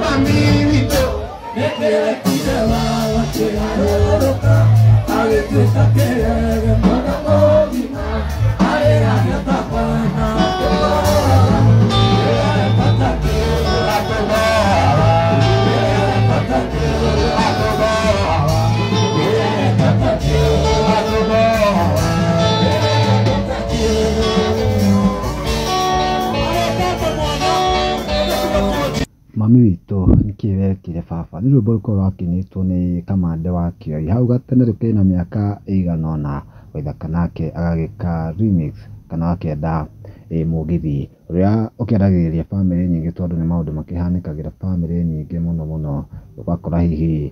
Mami witũ nĩkĩrekire wakĩgarũrũka agĩtuĩka kĩrege mwana mũgima arĩragia ta mwana. Mami witũ nĩkĩ wekire baba nĩ rwĩmbo rũkoragwo rwakĩinĩtwo nĩ Kamande wa Kĩoi hau gatene rũkĩrĩ na mĩaka ĩigana ũna. Waithaka nake agagĩka remix kana akĩenda mũgithi ũrĩa ũkĩaragĩrĩria bamĩrĩ nyingĩ tondũ nĩ maũndũ makĩhanĩkagĩra bamĩrĩ nyingĩ mũno mũno, ũgakora hihi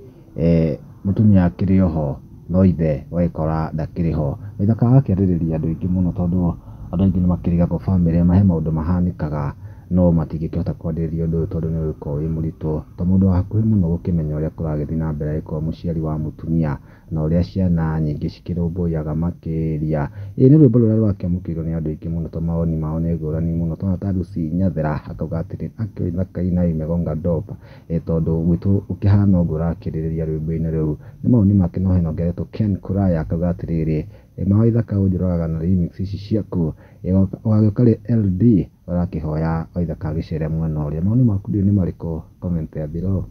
mũtumia akĩrĩ oho no ithe ũgagĩkora ndakĩrĩ ho. Waithaka agakĩarĩrĩria andũ aingĩ mũno tondũ andũ aingĩ nĩ makĩrigagwo bamĩrĩ he maũndũ mahanĩkaga no matingĩkĩhota kwarĩrĩria ũndũ ũyũ tondũ nĩ ũgĩkoragwo wĩ mũritũ. Ta mũndũ wa hakuhĩ mũno gũkĩmenya ũrĩa kũragĩthiĩ na mbere agĩkorwo mũciari wa mũtumia na ũrĩa ciana nyingĩ cikĩrũmbũiyaga makĩria. Ĩĩ nĩ rwĩmbo rũrĩa rwakĩamũkĩirwo nĩ andũ aingĩ mũno tondũ mawoni mao nĩ ngũrani mũno. Tũrona ta Lucy Nyathera akauga atĩrĩ aki Waithaka imegonga dope tondũ gwitũ gũkĩhana ũguo ũrakĩrĩrĩria rwĩmbo-inĩ rũu. Nĩ mawoni make no hena ũngĩ aretwo Ken Kuraya akauga atĩrĩrĩ, ma Waithaka ũnjũragaga na remix ici ciaku. Ũgagĩũka rĩ LD ũrakĩhoya Waithaka agĩcere mwena ũrĩa. Mawoni maku ndiũĩ nĩ marĩkũ? Comment there below.